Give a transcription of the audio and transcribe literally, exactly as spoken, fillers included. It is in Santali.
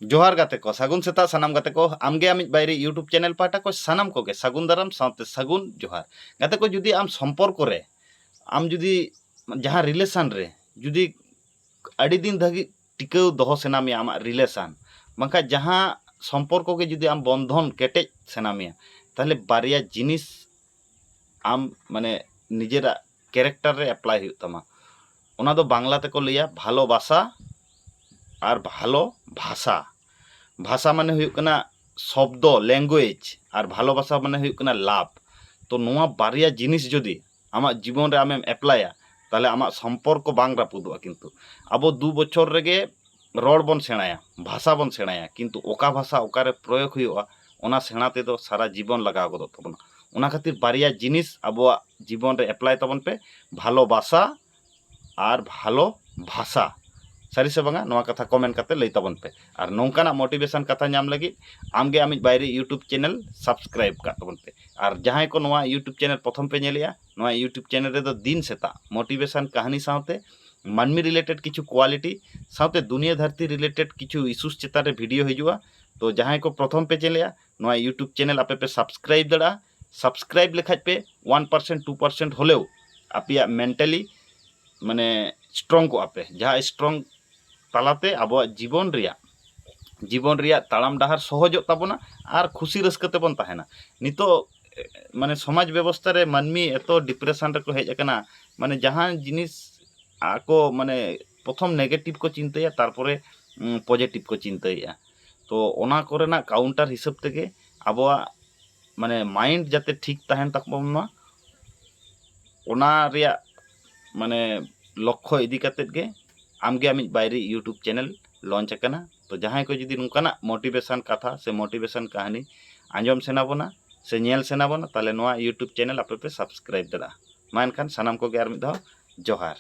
ᱡᱚᱦᱟᱨ ᱜᱟᱛᱮ ᱠᱚ, ᱥᱟᱹᱜᱩᱱ ᱥᱮᱛᱟᱜ ᱥᱟᱱᱟᱢ ᱜᱟᱛᱮ ᱠᱚ᱾ ᱟᱢᱜᱮ ᱟᱢᱤᱡ ᱵᱟᱭᱨᱤ YouTube ᱪᱮᱱᱮᱞ ᱯᱟᱦᱴᱟ ᱠᱚ ᱥᱟᱱᱟᱢ ᱠᱚᱜᱮ ᱥᱟᱹᱜᱩᱱ ᱫᱟᱨᱟᱢ ᱥᱟᱶᱛᱮ ᱥᱟᱹᱜᱩᱱ ᱡᱚᱦᱟᱨ᱾ ᱜᱟᱛᱮ ᱠᱚ, ᱡᱩᱫᱤ ᱟᱢ ᱥᱚᱢᱯᱚᱨᱠᱚ ᱨᱮ, ᱟᱢ ᱡᱩᱫᱤ ᱡᱟᱦᱟᱸ ᱨᱤᱞᱮᱥᱟᱱ ᱨᱮ ᱡᱩᱫᱤ ᱟᱹᱰᱤ ᱫᱤᱱ ᱫᱷᱟᱹᱵᱤᱡ ᱴᱤᱠᱟᱹᱣ ᱫᱚᱦᱚ ᱥᱟᱱᱟ ᱢᱮᱭᱟ ᱟᱢᱟᱜ ᱨᱤᱞᱮᱥᱟᱱ, ᱵᱟᱝᱠᱷᱟᱱ ᱡᱟᱦᱟᱸ ᱥᱚᱢᱯᱚᱨᱠᱚ ᱜᱮ ᱡᱩᱫᱤ ᱟᱢ ᱵᱚᱱᱫᱷᱚᱱ ᱠᱮᱴᱮᱡ ᱥᱟᱱᱟ ᱢᱮᱭᱟ, ᱛᱟᱦᱚᱞᱮ ᱵᱟᱨᱭᱟ ᱡᱤᱱᱤᱥ ᱟᱢ ᱢᱟᱱᱮ ᱱᱤᱡᱮᱨᱟᱜ ᱠᱮᱨᱮᱠᱴᱟᱨ ᱨᱮ ᱮᱯᱞᱟᱭ ᱦᱩᱭᱩᱜ ᱛᱟᱢᱟ᱾ ᱚᱱᱟ ᱫᱚ ᱵᱟᱝᱞᱟ ᱛᱮᱠᱚ ᱞᱟᱹᱭᱟ ᱵᱷᱟᱞᱚᱵᱟᱥᱟ ᱟᱨ ᱵᱷᱟᱞᱚ ᱵᱷᱟᱥᱟ᱾ ᱵᱷᱟᱥᱟ ᱢᱟᱱᱮ ᱦᱩᱭᱩᱜ ᱠᱟᱱᱟ ᱥᱚᱵᱫᱚ, ᱞᱮᱝᱜᱩᱭᱮᱡᱽ, ᱟᱨ ᱵᱷᱟᱞᱚᱵᱟᱥᱟ ᱢᱟᱱᱮ ᱦᱩᱭᱩᱜ ᱠᱟᱱᱟ ᱞᱟᱵᱷ᱾ ᱛᱚ ᱱᱚᱣᱟ ᱵᱟᱨᱭᱟ ᱡᱤᱱᱤᱥ ᱡᱩᱫᱤ ᱟᱢᱟᱜ ᱡᱤᱵᱚᱱ ᱨᱮ ᱟᱢᱮᱢ ᱮᱯᱞᱟᱭᱟ, ᱛᱟᱦᱚᱞᱮ ᱟᱢᱟᱜ ᱥᱚᱢᱯᱚᱨᱠᱚ ᱵᱟᱝ ᱨᱟᱹᱯᱩᱫᱚᱜᱼᱟ᱾ ᱠᱤᱱᱛᱩ ᱟᱵᱚ ᱫᱩ ᱵᱚᱪᱷᱚᱨ ᱨᱮᱜᱮ ᱨᱚᱲ ᱵᱚᱱ ᱥᱮᱬᱟᱭᱟ, ᱵᱷᱟᱥᱟ ᱵᱚᱱ ᱥᱮᱬᱟᱭᱟ, ᱠᱤᱱᱛᱩ ᱚᱠᱟ ᱵᱷᱟᱥᱟ ᱚᱠᱟᱨᱮ ᱯᱨᱚᱭᱳᱜᱽ ᱦᱩᱭᱩᱜᱼᱟ, ᱚᱱᱟ ᱥᱮᱬᱟ ᱛᱮᱫᱚ ᱥᱟᱨᱟ ᱡᱤᱵᱚᱱ ᱞᱟᱜᱟᱣ ᱜᱚᱫᱚᱜ ᱛᱟᱵᱚᱱᱟ᱾ ᱚᱱᱟ ᱠᱷᱟᱹᱛᱤᱨ ᱵᱟᱨᱭᱟ ᱡᱤᱱᱤᱥ ᱟᱵᱚᱣᱟᱜ ᱡᱤᱵᱚᱱ ᱨᱮ ᱮᱯᱞᱟᱭ ᱛᱟᱵᱚᱱ ᱯᱮ, ᱵᱷᱟᱞᱚᱵᱟᱥᱟ ᱟᱨ ᱵᱷᱟᱞᱚ ᱵᱷᱟᱥᱟ᱾ ᱥᱟᱹᱨᱤ ᱥᱮ ᱵᱟᱝᱟ, ᱱᱚᱣᱟ ᱠᱟᱛᱷᱟ ᱠᱚᱢᱮᱱᱴ ᱠᱟᱛᱮ ᱞᱟᱹᱭ ᱛᱟᱵᱚᱱ ᱯᱮ᱾ ᱟᱨ ᱱᱚᱝᱠᱟᱱᱟᱜ ᱢᱳᱴᱤᱵᱷᱮᱥᱚᱱ ᱠᱟᱛᱷᱟ ᱧᱟᱢ ᱞᱟᱹᱜᱤᱫ ᱟᱢᱜᱮ ᱟᱢᱤᱡ ᱵᱟᱭᱨᱤ YouTube ᱪᱮᱱᱮᱞ ᱥᱟᱵᱥᱠᱨᱟᱭᱤᱵ ᱠᱟᱜ ᱛᱟᱵᱚᱱ ᱯᱮ᱾ ᱟᱨ ᱡᱟᱦᱟᱸᱭ ᱠᱚ ᱱᱚᱣᱟ YouTube ᱪᱮᱱᱮᱞ ᱯᱨᱚᱛᱷᱚᱢ ᱯᱮ ᱧᱮᱞᱮᱜᱼᱟ, ᱱᱚᱣᱟ YouTube ᱪᱮᱱᱮᱞ ᱨᱮᱫᱚ ᱫᱤᱱ ᱥᱮᱛᱟᱜ ᱢᱳᱴᱤᱵᱷᱮᱥᱚᱱ ᱠᱟᱹᱦᱱᱤ ᱥᱟᱶᱛᱮ ᱢᱟᱹᱱᱢᱤ ᱨᱤᱞᱮᱴᱮᱰ ᱠᱤᱪᱷᱩ ᱠᱳᱣᱟᱞᱤᱴᱤ ᱥᱟᱶᱛᱮ ᱫᱩᱱᱤᱭᱟᱹ ᱫᱷᱟᱹᱨᱛᱤ ᱨᱤᱞᱮᱴᱮᱰ ᱠᱤᱪᱷᱩ ᱤᱥᱩᱥ ᱪᱮᱛᱟᱱ ᱨᱮ ᱵᱷᱤᱰᱤᱭᱳ ᱦᱤᱡᱩᱜᱼᱟ᱾ ᱛᱚ ᱡᱟᱦᱟᱸᱭ ᱠᱚ ᱯᱨᱚᱛᱷᱚᱢ ᱯᱮ ᱧᱮᱞᱮᱜᱼᱟ, ᱱᱚᱣᱟ YouTube ᱪᱮᱱᱮᱞ ᱟᱯᱮ ᱯᱮ ᱥᱟᱵᱥᱠᱨᱟᱭᱤᱵ ᱫᱟᱲᱮᱭᱟᱜᱼᱟ᱾ ᱥᱟᱵᱥᱠᱨᱟᱭᱤᱵ ᱞᱮᱠᱷᱟᱡ ᱯᱮ ᱳᱣᱟᱱ ᱯᱟᱨᱥᱮᱱᱴ ᱴᱩ ᱯᱟᱨᱥᱮᱱᱴ ᱦᱚᱞᱮᱣ ᱟᱯᱮᱭᱟᱜ ᱢᱮᱱᱴᱟᱞᱤ ᱢᱟᱱᱮ ᱥᱴᱨᱚᱝ ᱠᱚᱜᱼᱟ ᱯᱮ, ᱡᱟᱦᱟᱸ ᱥᱴᱨᱚᱝ ᱛᱟᱞᱟᱛᱮ ᱟᱵᱚᱣᱟᱜ ᱡᱤᱵᱚᱱ ᱨᱮᱭᱟᱜ ᱡᱤᱵᱚᱱ ᱨᱮᱭᱟᱜ ᱛᱟᱲᱟᱢ ᱰᱟᱦᱟᱨ ᱥᱚᱦᱚᱡᱚᱜ ᱛᱟᱵᱚᱱᱟ ᱟᱨ ᱠᱷᱩᱥᱤ ᱨᱟᱹᱥᱠᱟᱹ ᱛᱮᱵᱚᱱ ᱛᱟᱦᱮᱱᱟ᱾ ᱱᱤᱛᱚᱜ ᱢᱟᱱᱮ ᱥᱚᱢᱟᱡᱽ ᱵᱮᱵᱚᱥᱛᱷᱟ ᱨᱮ ᱢᱟᱹᱱᱢᱤ ᱮᱛᱚ ᱰᱤᱯᱨᱮᱥᱚᱱ ᱨᱮᱠᱚ ᱦᱮᱡ ᱟᱠᱟᱱᱟ, ᱢᱟᱱᱮ ᱡᱟᱦᱟᱸ ᱡᱤᱱᱤᱥ ᱟᱠᱚ ᱢᱟᱱᱮ ᱯᱨᱚᱛᱷᱚᱢ ᱱᱮᱜᱮᱴᱤᱵᱷ ᱠᱚ ᱪᱤᱱᱛᱟᱹᱭᱟ, ᱛᱟᱨᱯᱚᱨᱮ ᱯᱚᱡᱮᱴᱤᱵᱷ ᱠᱚ ᱪᱤᱱᱛᱟᱹᱭᱮᱫᱼᱟ᱾ ᱛᱚ ᱚᱱᱟ ᱠᱚᱨᱮᱱᱟᱜ ᱠᱟᱣᱩᱱᱴᱟᱨ ᱦᱤᱥᱟᱹᱵ ᱛᱮᱜᱮ ᱟᱵᱚᱣᱟᱜ ᱢᱟᱱᱮ ᱢᱟᱭᱤᱱᱰ ᱡᱟᱛᱮ ᱴᱷᱤᱠ ᱛᱟᱦᱮᱱ ᱛᱟᱵᱚᱱ ᱢᱟ, ᱚᱱᱟ ᱨᱮᱭᱟᱜ ᱢᱟᱱᱮ ᱞᱚᱠᱠᱷᱚ ᱤᱫᱤ ᱠᱟᱛᱮᱫ ᱜᱮ ᱟᱢᱜᱮ ᱟᱢᱤᱡ ᱵᱟᱭᱨᱤ YouTube ᱪᱮᱱᱮᱞ ᱞᱚᱧᱪ ᱟᱠᱟᱱᱟ᱾ ᱛᱚ ᱡᱟᱦᱟᱸᱭ ᱠᱚ ᱡᱩᱫᱤ ᱱᱚᱝᱠᱟᱱᱟᱜ ᱢᱳᱴᱤᱵᱷᱮᱥᱚᱱ ᱠᱟᱛᱷᱟ ᱥᱮ ᱢᱳᱴᱤᱵᱷᱮᱥᱚᱱ ᱠᱟᱹᱦᱱᱤ ᱟᱸᱡᱚᱢ ᱥᱟᱱᱟ ᱵᱚᱱᱟ ᱥᱮ ᱧᱮᱞ ᱥᱟᱱᱟ ᱵᱚᱱᱟ, ᱛᱟᱦᱚᱞᱮ ᱱᱚᱣᱟ YouTube ᱪᱮᱱᱮᱞ ᱟᱯᱮ ᱯᱮ ᱥᱟᱵᱥᱠᱨᱟᱭᱤᱵ ᱫᱟᱲᱮᱭᱟᱜᱼᱟ᱾ ᱢᱟ ᱮᱱᱠᱷᱟᱱ ᱥᱟᱱᱟᱢ ᱠᱚᱜᱮ ᱟᱨ ᱢᱤᱫ ᱫᱷᱟᱣ ᱡᱚᱦᱟᱨ᱾